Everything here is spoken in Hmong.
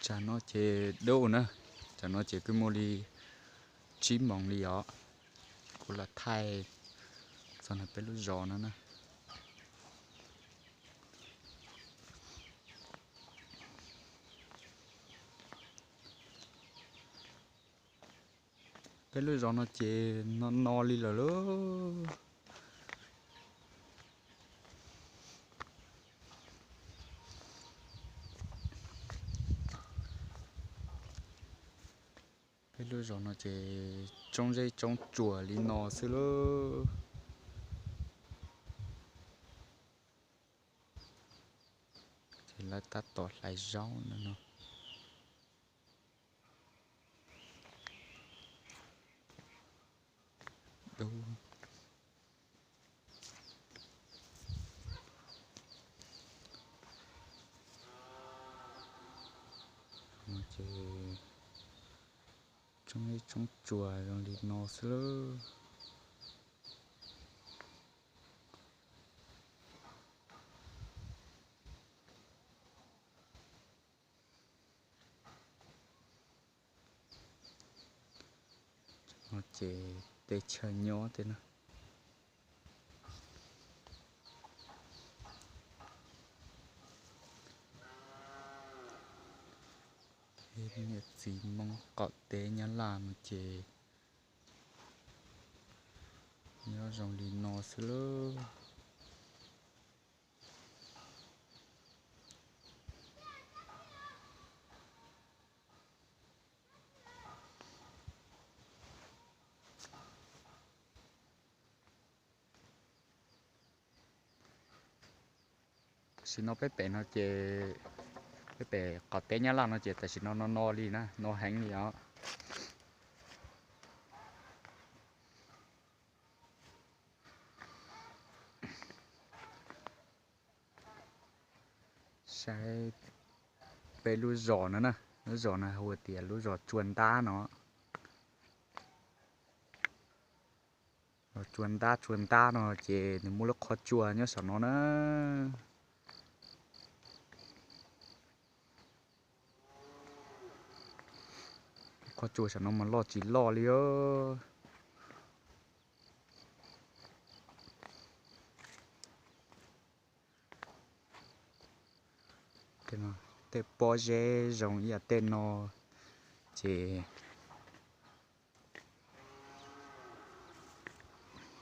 Tam no ces dub na, tam no ces kuj muaj li tsib moos li os. Kuv los thaij txog peb lub zos no na. Peb lub zos no ces no no li lawm lauj. Peb lub zos no ces tsoob zeb tsoob tsuas li no xwb lauj. Ces lawv tab tom hlais zaub no no. Ces tsoob zeb tsoob tsuas zoo li no xwb lauj. No ces teb chaws nyob tej no. Niam txiv Hmoob qaum teb Nyab Laj no ces nyob zoo li no xwb lauj. Tam sim no peb pem no ces, peb pem qaum teb Nyab Laj no ces tam sim no no no li na, no heev li os. Saib peb lub zos no na, lub zos no hu tias lub zos Tsua Ntab no. Tsua Ntab, Tsua Ntab no ces nws muaj lub qhov tsua nyob saum no na. Qhov tsua saum no mas loj tsis loj li os. Tej pob zeb zoo ib yam tej no ces